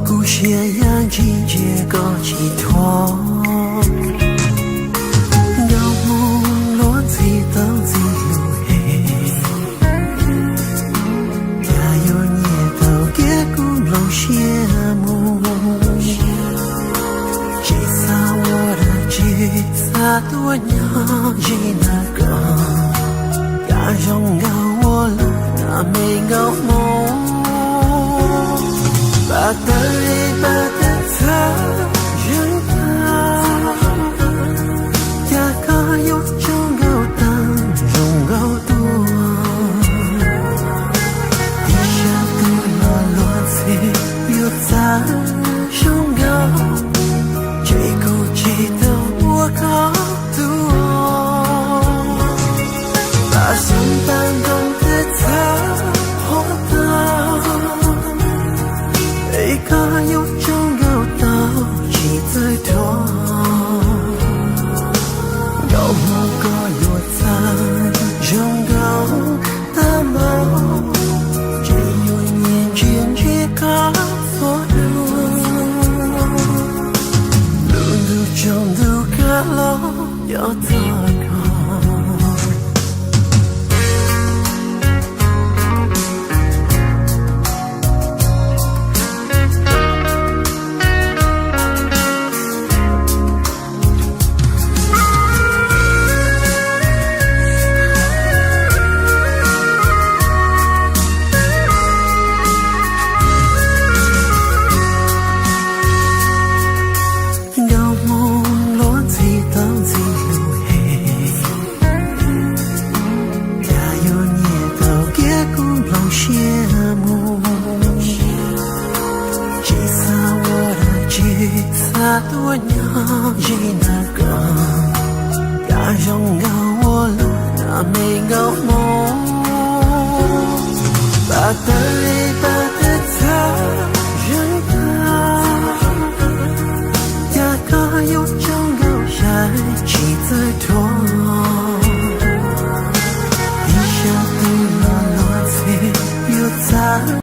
Kuv siab ya ntsis ntsia koj tsis thuam. Nkauj Hmoob luag ntxhi tau ntxhi lus hem, cas yuav nyiam tau kiag kuv nplooj siab mus. Tsis xav ua dab tsi, xav tuaj nyob ze ntawm koj. Cas zoo nkauj ua luaj na me nkauj Hmoob. Pab tawv es pab tawv txhawv zeeg tag, cas koj yuav tsaug nkauj tag zoo nkauj dua. Ib sab tus los luag ntxhi yuav txav zoo nkauj, ces kuv tsis tau ua koj tus. Pab xeeb pab ntoo tawv txhawv qhuav tag, es koj yuav tsaug nkauj tau tsis txawj thuam. Nkauj Hmoob koj yuav txav zoo nkauj tag npaum, ces yuav nyiam ntsia ntsia koj txhua hnub. Lub ntuj tsaus ntuj kab los nco txog koj. Nkauj Hmoob luag ntxhi tau ntxhi lus hem, cas yuav nyiam tau kiag kuv nplooj siab mus. Tsis xav ua dab tsi, xav tuaj nyob ze ntawm koj. Cas zoo nkauj ua luaj na me nkauj Hmoob. Pab tawv es pab tawv txhawv zeeg tag, cas koj yuav tsaug nkauj sai tsis txawj thuam.